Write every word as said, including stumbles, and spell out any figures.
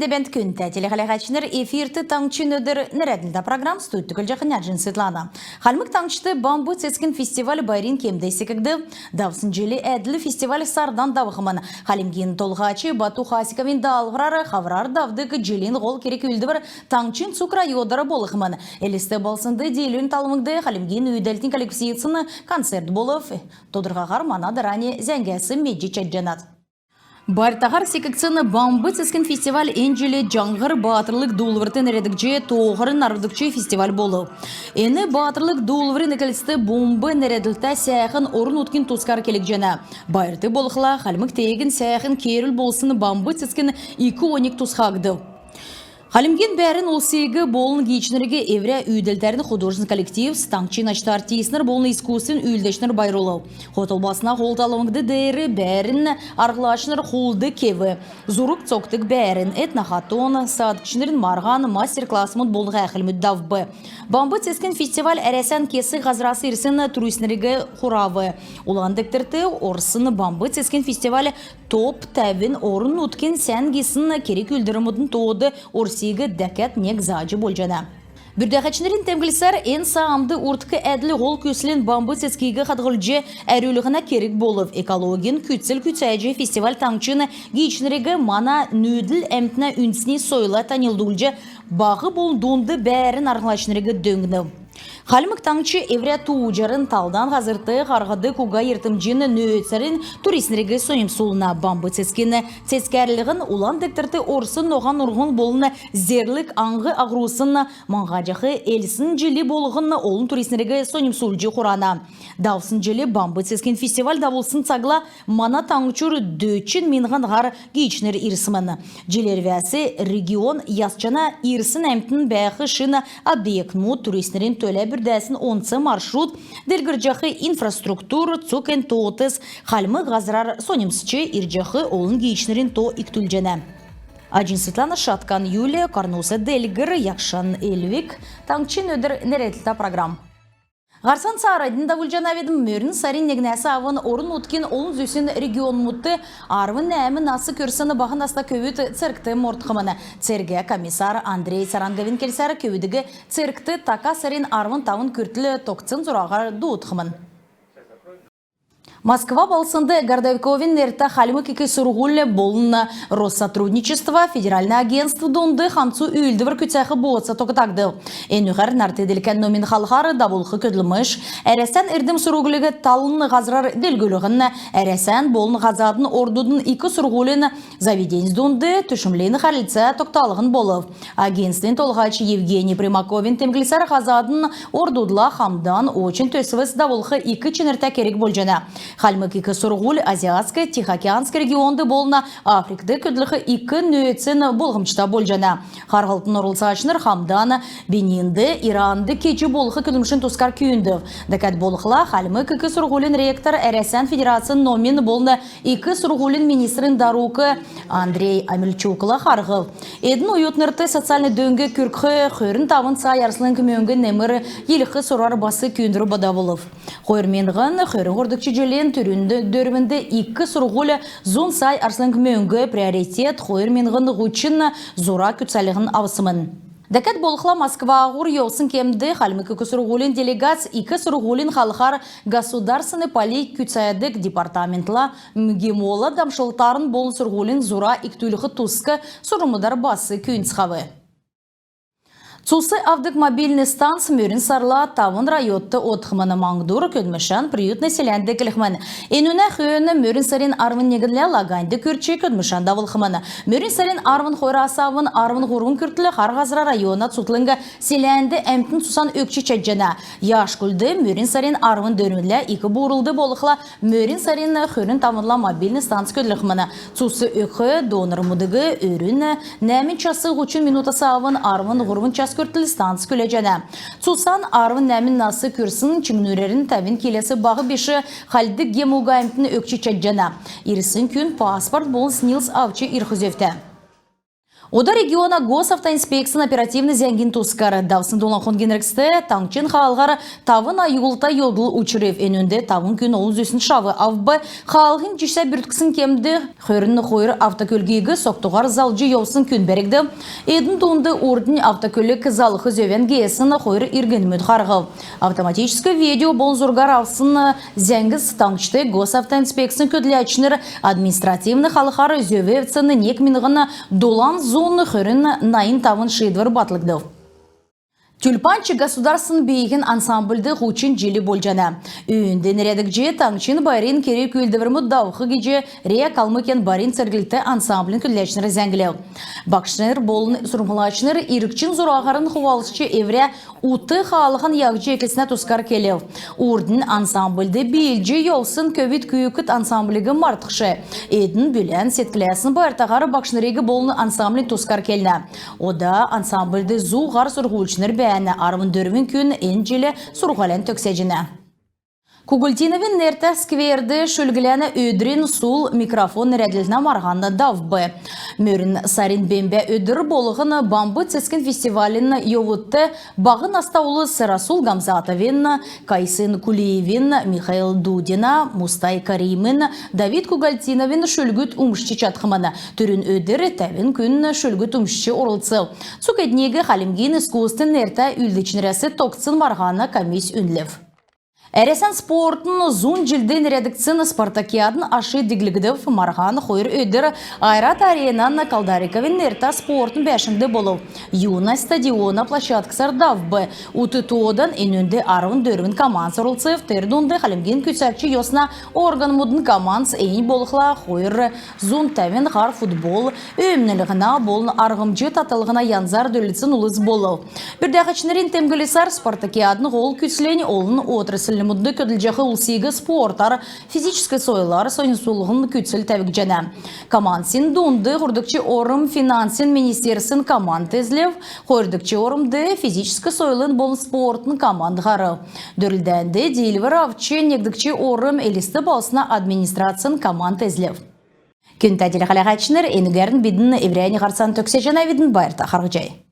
Бәәнт, күндтә телехәләһәчнр! Эфирт «Таңһчин өдр» нерәдлтә программ. Студьд көтлҗәхнь Аҗин Светлана. Хальмг Таңһчд Бамб цецгин фестиваль байрин кемд секгдв. Давсн җилин әдл фестиваль сардан давхмн. Хальмгин Толһач Бату Хасиковин даалһврар хаврар давдг җилин һол керг-үүлдвр таңһчин цуг районар болхмн. Элст балһснд Диилврин талвңд Хальмгин үүдәлтин коллективсин концерт болв. Тодрхаһар мана дарани зәңгәс медҗ чадҗанат. Байртаһар секгдсн Бамб цецгин фестиваль эн җил «Җаңһр» баатрлг дуулврт нерәдгдҗ, тооһарн арвдгч фестиваль болв. Эн баатрлг дуулврин эклцд «Бумб» нерәдлтә сәәхн орн-нутгин тускар келгдҗәнә. Байрт болхла хальмг теегин сәәхн кеерүл болсн Бамб цецгин ик оньг тусхагдв. Хальмгин бәәрн улсиг болн гиичнриг эврә үүдәлтәрн художественн коллективс, таңһчин ачта артистнр болн искусствин үүлдәчнр байрлулв. Хотл балһсна һол талвң деер бәәрн арһлачнр хулд кев. Зург цокдг бәәрн, этнохотон, садкчнрин марһан, мастер-классмуд болн һәәхүлмүд давв. Бамб цецгин фестиваль Әрәсән кесг һазрас ирсн туристнриг хурав. Улан дегтрт орсн Бамб цецгин фестиваль топ тәвн орн-нутгин сән гисн керг-үүлдврмүдин тоод орсиг дәкәд нег заҗ болҗана. Бүрдәһәчнрин темдглсәр, эн саамд урдк әдл һол күслнь Бамб цецгиг хадһлҗ әрвллһнә керг болв. Экологин күцл күцәҗ, фестиваль таңһчин гиичнриг мана нүүдл әмтнә үндсн сойлла таньлдулҗ, баһ болн дунд бәәрн арһлачнриг дөңнв. Хальмг Таңһч эврә тууҗарн, талдан һазрт харһдг уга йиртмҗин нөөцәрн туристнриг соньмсулна. Бамб цецгин цецгәрлһн, Улан дегтрт орсн ноһан урһмл болн зерлг аң-аһрусн маңһаҗах элсн җил болһн олн туристнриг соньмсулҗ хурана. Давсн җил Бамб цецгин фестиваль давулсн цагла мана таңһчур дөчн миңһн һар гиичнр ирсмн. Җил ирвәс регион ясчана. Ирсн әмтн бәәх шин объектмуд, туристнрин төлә бүрдәсн онц маршрут, делгрҗәх инфраструктур, цуг эн тоотс хальмг һазрар соньмсч, ирҗәх олн гиичнрин то икдүлҗәнә. Аҗин Светлана, Шаткан Юлия, Карнуса Делгр, Якшан Элвг. «Таңһчин өдр» нерәдлтә программ. Һарцан цааранднь давулҗанавидн. Мөрн сарин негнәс авн орн-нутгин олн зүсн регионмудт арвн нәәмн нас күрсн баһ наста көвүд цергт мордхмн. Цергә комиссар Андрей Царанговин келсәр, көвүдиг цергт така сарин арвн тавн күртл тогтсн зураһар дуудхмн. Москва балһснд Городовиковин нертә Хальмг ик сурһуль болн Россотрудничество федеральн агентств дунд хамцу үүлдвр күцәх бооца тогтагдв. Энүгәр нарт-делкән номин халхар давулх көдлмш, Әрәсән эрдм-сурһулиг талдан һазрар делгрүлһн, Әрәсән болн һазадын ордудын ик сурһулин заведеньс дунд түшмлин хәрлцә тогталһн болв. Агентствин толһач Евгений Примаковин темдглсәр, һазадын ордудла хамдан очн төсвс давулх ик чинртә керг болҗана. Хальмг ик сурһуль Азиатск-Тихоокеанск регионд болн Африкд көдлх ик нөөцн болмҗта болҗана. Харһлтын орлцачнр хамдан Бенинд, Иранд кеҗ болх көдлмшин тускар күүндв. Дәкәд болхла, Хальмг ик сурһулин ректор Әрәсән Федерацин номин болн ик сурһулин министрин дарук Андрей Омельчукла харһв. Эдн оютнрт социальн дөң күргх хөрн тавн сай арслң мөңг немр йилһх сурврар бас күүндвр давулв. Хойр миңһн хөрн һурвдгч җилин түрүн дөрвнд ик сурһуль зун сай арслң мөңг, «Приоритет хойр миңһн һучн» зура күцәлһн авсмн. Дәкәд болхла, Москваһур йовсн кемд Хальмг ик сурһулин делегац ик сурһулин халхар государственн политик күцәдг департаментла, МГИМО-ла дамшлтарн болн сурһулин зура икдүлх туск сурврмудар бас күүндцхәв. Цус авдг мобильн станц мөрн сарла тавн районд одхмн. Маңһдур көдлмшән Приютн селәнд эклхмн. Энүнә хөөн мөрн сарин арвн негнлә Лаганьд күрч көдлмшән давулхмн. Мөрн сарин арвн хойрас авн арвн һурвн күртл Хар Һазра района цутхлң селәнд әмтн цусан өгч чадҗана. Яшкульд мөрн сарин арвн дөрвнлә, Ик Бурулд болхла мөрн сарин хөрн тавнла мобильн станц көдлхмн. Цус өгх донормудыг өрүн нәәмн час һучн минутас авн арвн һурвн час күртл станц күләҗәнә. Цусан арвн нәәмн нас күрсн, чиңнүрәрн тәвн киләс баһ биш хальдг гем уга әмтн өгч чадҗана. Ирсн күн паспорт болн СНИЛС авч ирх зөвтә. Ода региона Госавтоинспекцин оперативн зәңгин тускар. Давсн долан хонгин эргцд таңһчин хаалһар тавн аюлта йовдл учрв. Энүнд тавн күн олн зүсн шав авв. Хаалһин җисә бүртксн кемд хөрн хойр автокөлгиг согтуһар залҗ йовсн күн бәргдв. Эдн дунд урднь автокөлг залх зөвән геесн хойр иргнмүд харһв. Автоматическ видео болн зургар авсн зәңгс таңһчд Госавтоинспекцин көдләчнр административн халхар зөв эвдсн нег миңһн долан зун хөрн найн тавн шиидвр батлгдв. «Тюльпанчик» государственн бииһин ансамбльд һучн җил болҗана. Үүнд нерәдгдҗ, таңһчин байрин керг-үүлдврмүд давх гиҗ РИА «Калмыкин» байрин церглт ансамблин көдләчнр зәңглв. Багшнр болн сурһмҗлачнр иргчин зураһарн хувалцҗ, эврә ут хаалһан яһҗ эклснә тускар келв. Урднь ансамбльд биилҗ йовсн көвүд күүкд ансамблиг мартхш. Эдн бүлән седкләсн байртаһар багшнриг болн ансамблин тускар келнә. Ода ансамбльд зу һар сурһульчнр бәәнә. Арвн дөрвн күн эн җил сурһулян төгсәҗәнә. Кугультиновин нертә скверд шүлгләнә өдрин «Сул микрофон» нерәдлһтә марһан давв. Мөрн сарин бембә өдр болһн Бамб цецгин фестивалин йовудт баһ наста улс Расул Гамзатовин, Кайсын Кулиевин, Михаил Дудина, Мустай Каримин, Давид Кугультиновин шүлгүд умшҗ чадхмн. Түрүн өдр тәвн күн шүлгүд умшҗ орлцв. Цуг эдниг Хальмгин искусствин нертә үүлдәчнрәс тогтсн марһана комисс үнлв. Әрәсән спортын зун җилд нерәдгдсн спартакиадын аш диглгдв. Марһан хойр өдр Айрат Аренан Калдариковин нертә спортын бәәшңд болв. «Юность» стадиона площадксар давв. Ут тоодан энүнд арвн дөрвн командс орлцв. Тер дунд Хальмгин күцәгч йосна органмудын командс. Эн болхла хойр зун тәвн һар футбол, өмнлһнә болн арһмҗ татлһна янзар дөрлдсн улс болв. Бүрдәгчнрин темдглсәр, спартакиадын һол күцлнь олн отрасльмудт көдлҗәх улсиг спортар, физическ сойлар соньмсулһн күцл тәвгдҗәнә. Командсин дунд һурвдгч орм финансин министерствин команд эзлв, хойрдгч ормд физическ сойлын болн спортын команд һарв. Дөрлдәнд диилвр авч негдгч орм Элст балһсна администрацин команд эзлв. Күндтә телехәләһәчнр, энүгәрн бидн эврәннь һарцан төгсәҗәнәвидн. Байрта харһцхай.